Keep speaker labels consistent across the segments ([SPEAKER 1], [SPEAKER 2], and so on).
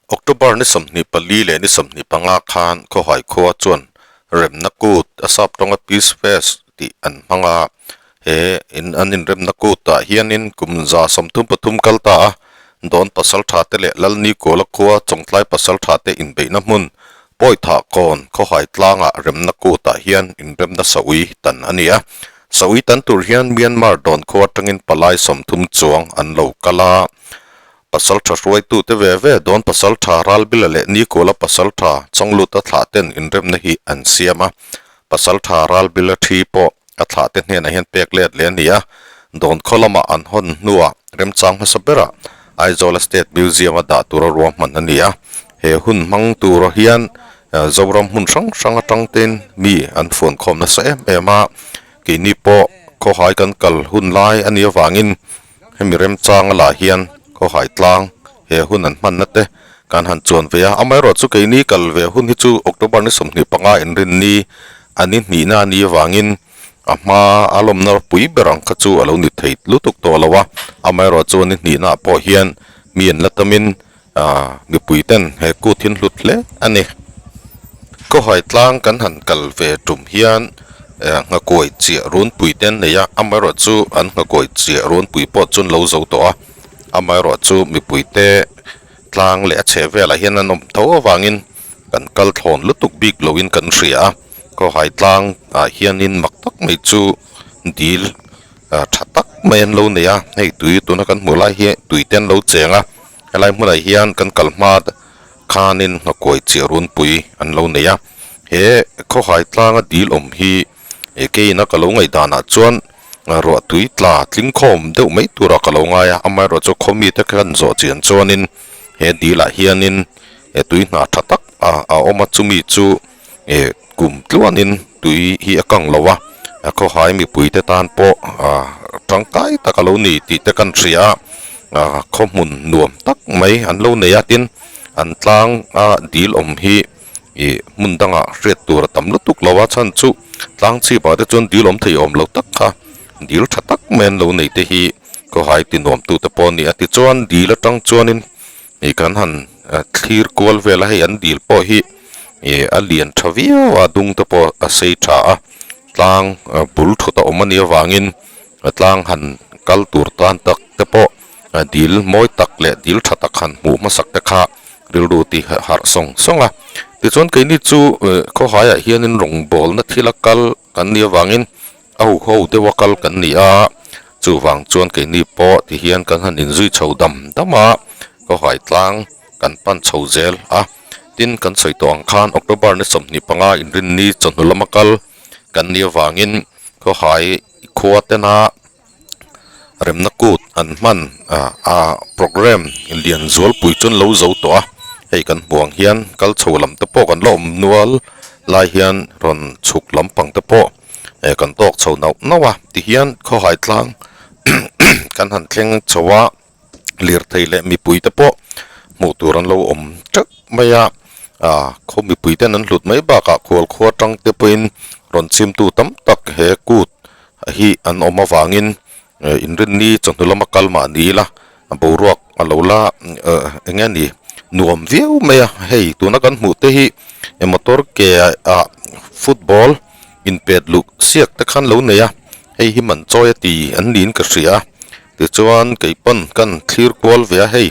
[SPEAKER 1] October ni 24 leh ni 25 khan Khawhai khua chuan remna kut a sap tawnga Peace Fest tih an hmang a, he in an inremna kutah hianin kum 33 kal ta a, Dawn Pasaltha te leh Lalni Kuala khua Chawngtlai Pasaltha te inbeihna hmun Pawithah kawn Khawhai tlangah remna kutah hian inremna saui tan a ni a, saui tan tur hian Myanmar Dawn khua atangin palai 30 chuang an lo kal a. Pasaltha hruaitute ve ve dawn Pasaltha Ralbila leh Nikuala Pasaltha Chawngluta thlah ten inremna hi an siam a. Pasaltha Ralbila thi pawh a thlah te hnenah hian pek let leh a ni a. Dawn khaw lamah an hawn hnuah remchang hmasa berah Aizawla State Museum a dah tura ruahman a ni a. He hun hmang tur hian Zoram hmun hrang hrang atang tein mi an fuankhawm nasa em em a. Keini pawh khawhai kan kal hun lai a nih avangin Hemi remchanga lah hian khawhai tlang he hun an hmanna te kan han chuan ve a, amaherawhchu keini kal ve hun hi chu October ni 25 inrinni a ni hnihna a ni avangin a hma a lawmna pui ber ang kha chu a lo ni thei lutuk tawh lo a, amaherawhchu a ni hnihnaah pawh hian mi an la tamin aah mipui ten he kut hi an hlut hle a ni. Khawhai tlang kan han kal ve tum hian eh nghakuai chiah runpui te an nei a, amaherawhchu an nghakuai chiah runpui pawh chu an lo zo tawh a, amaherawhchu mipui te tlang leh a chheh velah hian an awm tho avangin kan kal thlawn lutuk bik loin kan hria a, khawhai tlang ah hianin mak tak mai chu dil ah tha tak mai an lo nei a, hei tui tuna kan hmuh lai hi tui te an lo cheng a. Helai hmunah hian kan kal hma khanin nghakuai chiah runpui an lo nei a, he khawhai tlanga dil awm hi keina ka lo ngaihdanah chuan ruah tui tla tling khawm deuh mai turah ka lo ngai a, amaherawhchu khaw mite khan zawh chian chuanin he dilah hianin tui hna tha tak a awm a, chumi chu kum tluanin tui hi a kang lo a, khawhai mipuite tan pawh tangkai tak a lo ni tih te kan hria a, khaw hmun nuam tak mai an lo nei a, tin an tlang a dil awm hi ih hmun dangah hriat tur a tam lutuk lo a, chhan chu tlang chhipah te chuan dil awm thei awm lo tak kha dil tha tak mai an lo nei te hi khawhai ti nuam tu te pawh a ni a, tichuan dil atang chuanin ih kan han thlir kual vel a, hei an dil pawh hi ih a lian tha viau a dung te pawh a sei tha a tlang bul thut a awm a nih avangin tlang han kal tur tan tak te pawh dil mawi tak leh dil tha tak han hmuh hmasak te kha rilru ti harh sawng sawng a tichuan keini chu khawhaiah hianin rawngbawlna thila kal kan nih avangin a huho deuha kal kan ni a, chuvang chuan keini pawh ti hian kan han inzui chho dam dam a, khawhai tlang kan pan chho zel a, tin kan sawi tawh ang khan October ni 25 inrinni chawhnu lama kal kan nih avangin khawhai khua tena remna kut an hman a programme lian zualpui chu an lo zo tawh a, hei kan hmuh ang hian kal chho lam te pawh kan la awm nual lai hian rawn chhuk lampang te pawh eh kan tawk chho nauh nauh a tihian khawhai tlang kan han thleng chho a lirthei leh mipui te pawh hmuh tur an lo awm teuh mai a ah khaw mipui ten an hlut mai bakah khual khua tang te pawhin rawn chhimtu tam tak he kut hi an awm avangin inrinni chawhnu lama kal mah ni ila boruak a lo la eng nge ni nuam viau mai a hei tuna kan hmuh te hi motor ke ah football inpet luh siak te khan lo nei a hei hi man chawi a ti an niin ka hria a tichuan keipawn kan thlir kual ve a hei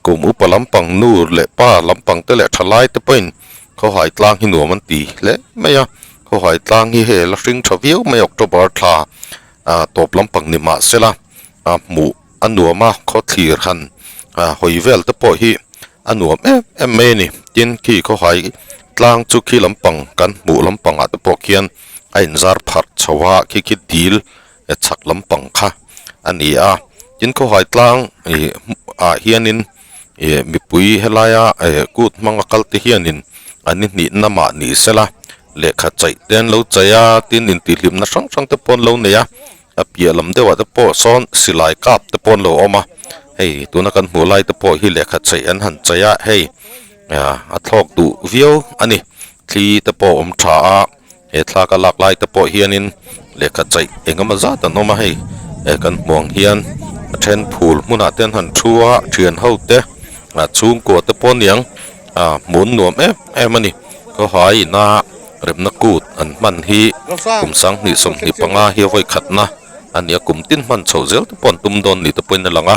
[SPEAKER 1] kum upa lampang nu leh pa lampang te leh thalai te pawhin Khawhai tlang hi nuam an ti hle mai a, khawhai tlang hi hei la hring tha viau mai October thla ah tawp lampang ni mah sela ah hmuh a nuam a khawthlir han ah hawi vel te pawh hi a nuam em em mai a ni tin khi khawhai tlang chu khi lampang kan hmuh lampang ah te pawh khian a inzar pharh chho a khi khi dil chhak lampang kha a ni a tin khawhai tlang ih ah hianin. Ih mipui helaia eh kut hmanga kal te hianin an ni hnih na mah ni sela lehkha chaih te an lo chaih a tin intihhlimna hrang hrang te pawh an lo nei a a piah lam deuhah te pawh sawn silai kap te pawh an lo awm a hei tuna kan hmuh lai te pawh hi lehkha chaih an han chaih a hei ah a thlawk duh viau a ni thli te pawh a awm tha a he thlak a lak lai te pawh hianin lehkha chaih eng emaw zat an awm a hei eh kan hmuh ang hian a then phul hmunah te an han thu a thian ho te A chhungkua te pawh aniang ah hmun nuam em em a ni khawhai ina remna kut an hman hi kum sanghnih 25 hi a vawi khatna a ni a kum tin hman chhoh zel te pawh an tum dawn ni te pawhin a lang a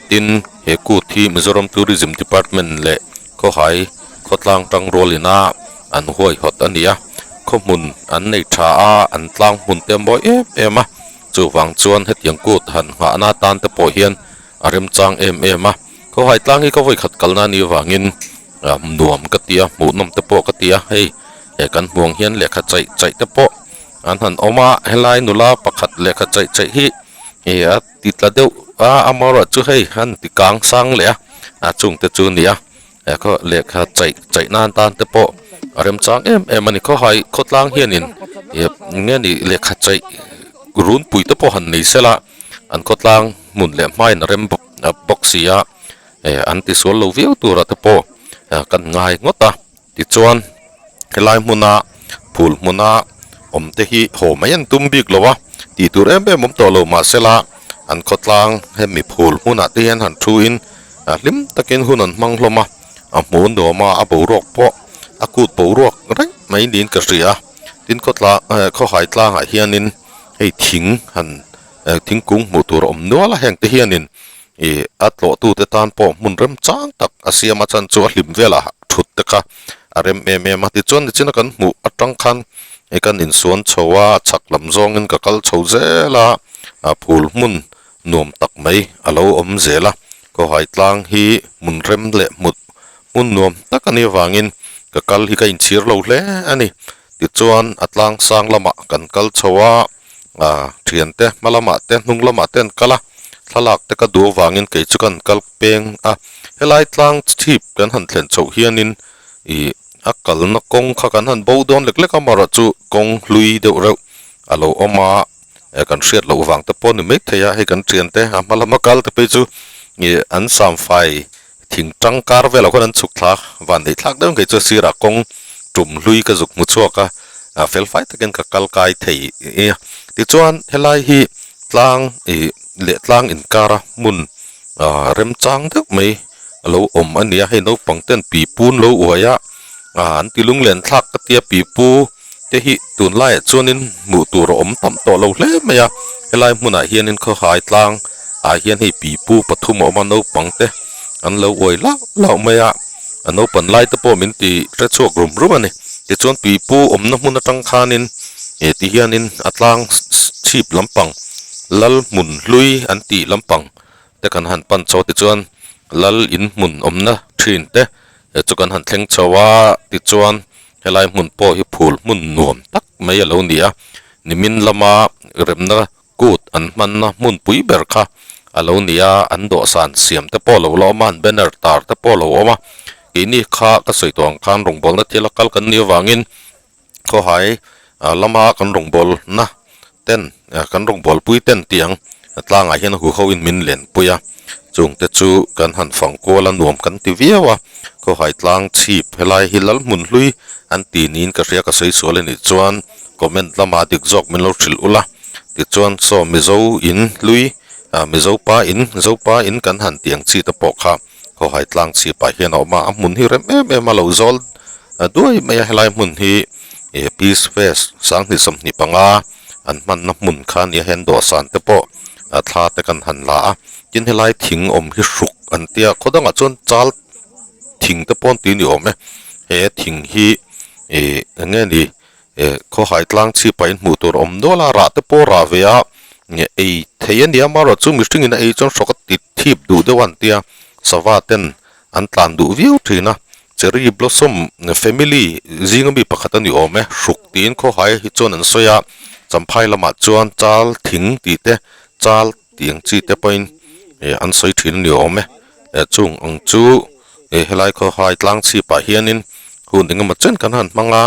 [SPEAKER 1] tin he kut hi Mizoram Tourism Department leh khawhai khawtlang tang rual ina an huaihawt a ni a khaw hmun an nei tha a an tlang hmun te a mawi em em a chuvang chuan hetiang kut han nghahna atan te pawh hian a remchang em em a khawhai tlang hi ka vawi khat kalna a nih avangin ah nuam ka ti a hmuhnawm te pawh ka ti a hei he kan hmuh ang hian lehkha chaih chaih te pawh an han awm a helai nula pakhat lehkha chaih chaih hi ih a ti tla deuh a amaherawhchu hei an ti kang sang leh a a chung te chu a ni a he khaw lehkha chaih chaih nan tan te pawh a remchang em em a ni khawhai khawtlang hianin ih eng nge ni lehkha chaih runpui te pawh han nei sela. An khawtlang hmun leh hmain a rem bawk si a, eh an tisual lo viau turah te pawh kan ngai ngawt a. Tichuan helai hmuna phul hmuna awm te hi haw mai an tum bik lo a, tih tur em em awm tawh lo mahsela an khawtlang hemi phul hmunah te hian han thu in hlim takin hun an hmang hlawm a, a hmu nuam a, a boruak pawh a kut boruak reng mai niin ka hria. Tin khawtlang eh khawhai tlangah hianin hei thing han eh thingkung hmuh tur a awm nual a heng te hianin ih a tlawh tu te tan pawh hmun rem chang tak a siam a chan chu a hlim velah thut te kha a rem em em a tichuan nichina kan hmuh atang khan ih kan insuan chho a chhak lam zawngin ka kal chho zel a a phul hmun nuam tak mai a lo awm zel a khawhai tlang hi hmun rem leh hmut hmun nuam tak a nih avangin ka kal hi ka inchhir lo hle a ni. Tichuan a tlang sang lamah kan kal chho a, ah thiante hma lamah te hnung lamah te an kal a, thlalak te ka duh avangin kei chu kan kal peng a. Helai tlang chhip kan han thlen chhoh hianin ih a kalna kawng kha kan han bo dawn lek lek a, amaherawhchu kawng hlui deuh reuh a lo awm a, eh kan hriat loh vang te pawh a ni maithei a, hei kan thiante a hma lama kal te phei chu ih an samfai Thing tangkar velah khuan an chhuk thla van neih thlak deuh ang kei chu a sirah kawng tum hlui ka zuk hmu chhuak a, ah fel fai takin ka kal kai thei a. Tichuan helai hi tlang ih leh tlang inkara hmun ah remchang deuh mai a lo awm a ni a, hei naupang ten pipu an lo uai a, ah an ti lunglen thlak ka tia pipu te hi tunlaiah chuanin hmuh tur a awm tam tawh lo hle mai a, helai hmunah hianin khawhai tlang ah hian hei pipu pathum a awm a naupang te an lo uai lauh lauh mai a, a naupan lai te pawh min ti hre chhuak rum rum a ni. Tichuan pipu awmna hmun atang khanin eh ti hianin a tlang chhip lampang lal hmun hlui an tih lampang te kan han pan chho tichuan lal in hmun awmna thin te chu kan han thleng chho a tichuan Helai hmun pawh hi phul hmun nuam tak mai a lo ni a, nimin lama remna kut an hmanna hmunpui ber kha a lo ni a, an dawhsan siam te pawh a lo la awm a, an banner tar te pawh a lo awm a, keini kha ka sawi tawh ang khan rawngbawlna thil a kal kan nih avangin khawhai lama kan rawngbawlna ten kan rawngbawlpui ten tih ang tlangah hian huho in min lenpui a chungte chu kan han fang kual a nuam kan ti viau a khawhai tlang chhip helai hi lal hmun hlui an ti niin ka hria ka sawi sual a nih chuan comment lamah dik zawk min lo hrilh ula tichuan saw mizo in hlui ah mizo pa in zopa in kan han tih ang chi te pawh kha khawhai tlang chhipah hian a awm a a hmun hi rem em em a lo zawl duai mai a helai hmun hi ih peace fest 2025 an hmanna hmun kha a nia hian dawhsan te pawh a thla te kan han la a tin helai thing awm hi hruk an tia khaw dangah chuan chal thing te pawh an ti ni awm e he thing hi ih eng nge ni eh khawhai tlang chhipah in hmuh tur a awm nual a rah te pawh rah ve a ei thei a nia amaherawh chu mihring in a ei chuan hrawk a ti thip duh deuh a an tia sava ten an tlan duh viau thin a cherry blossom family zinga mi pakhat a ni awm e hruk tiin khawhai hi chuan an sawi a champhai lamah chuan chal thing tih te chal tih ang chi te pawhin eh an sawi thin a ni awm e eh chung ang chu eh helai khawhai tlang chhipah hianin hun engemaw chen kan han hmang a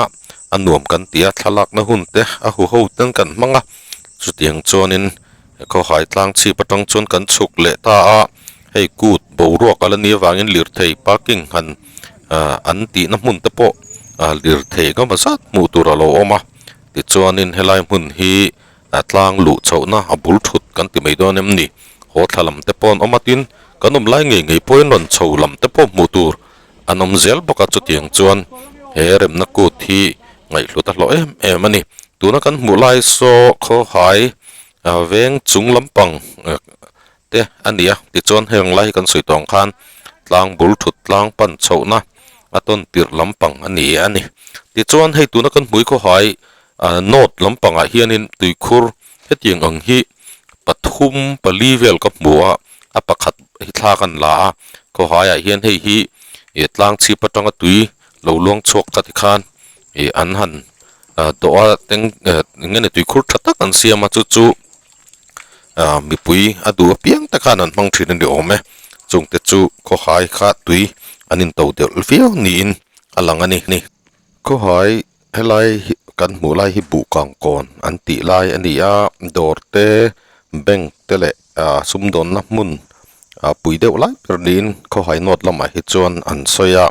[SPEAKER 1] a nuam kan ti a thlalakna hun te a huho ten kan hmang a chutiang chuanin khawhai tlang chhip atang chuan kan chhuk leh ta a hei kut boruak a la nih avangin lirthei parking han ah an tihna hmun te pawh ah lirthei engemaw zat hmuh tur a lo awm a tichuanin helai hmun hi a tlang luh chhohna a bul thut kan ti mai dawn em ni. Haw thla lam te pawh an awm a tin kan awm lai ngei ngei pawhin rawn chho lam te pawh hmuh tur an awm zel bawk a chutiang chuan he remna kut hi ngaihhlut a hlawh em em a ni. Tuna kan hmuh lai saw khawhai veng chung lampang te a ni a tichuan heng lai hi kan sawi tawh ang khan tlang bul thut tlang pan chhohna a tawn tirh lampang a ni a ni. Tichuan hei tuna kan hmui khawhai north lampangah hianin tuikhur hetiang ang hi pathum pali vel ka hmu a a pakhat hi thla kan la a khawhaiah hian hei hi ih tlang chhip atanga tui lo luang chhuak kha tikhan ih an han dawh a teng eng nge ni tuikhur tha tak an siam a chu chu ah mipui a duh apiang te khan an hmang thin a ni awm e chungte chu khawhai kha tui an in to deuh viau niin a lang a ni. Khawhai Helai hi kan hmuh lai hi buhkang kawn an tih lai a ni a dawr te bank te leh ah sumdawnna hmun ah pui deuh lai ber niin khawhai note lamah hi chuan an sawi a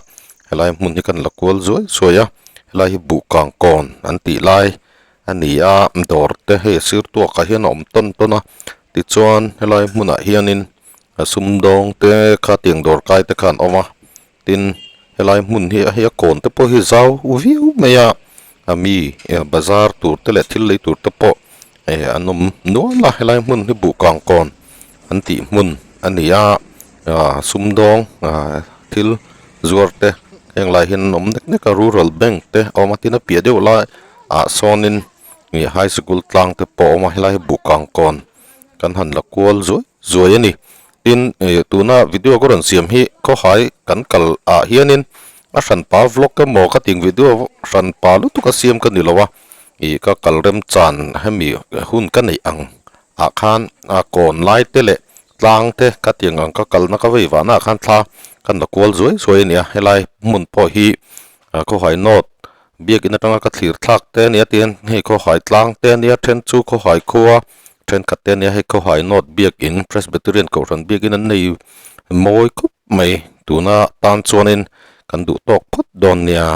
[SPEAKER 1] helai hmun hi kan la kual zuai zuai a helai hi buhkang kawn an tih lai a ni a dawr te hei a sir tuakah hian a awm tawn tawn a tichuan helai hmunah hianin a sumdawng te kha tiang dawr kai te kha an awm a. Tin, helai hmun hi a hei a kawn te pawh hi zau viau mai a, a mi bazar tur te leh thil lei tur te pawh eh an awm nual a, helai hmun hi buhkang kawn an tih hmun a ni a, ah sumdawng ah thil zuar te heng lai hian an awm nek nek a, rural bank te a awm a, tin a piah deuh lai ah sawnin ih high sikul tlang te pawh a awm a, helai hi buhkang kawn kan han la kual zuai zuai a ni. Tin, ih tuna video ka rawn siam hi khawhai kan kal ah hianin a hranpa vlog emaw ka ting video hranpa lutuk a siam ka ni lo a, ih ka kal remchan hemi hun ka neih ang ah khan a kawn lai te leh tlang te ka tiang ang ka kalna ka vei vahna ah khan thla kan la kual zuai zuai a ni a, helai hmun pawh hi khawhai note biakin atanga ka thlir thlak te a ni a tin hei khawhai tlang te a nia then chu khawhai khua thenkhat te a nia hei khawhai note biakin presbyterian kohhran biakin an nei mawi khawp mai tuna tan chuanin kan duh tawk phawt dawn nia.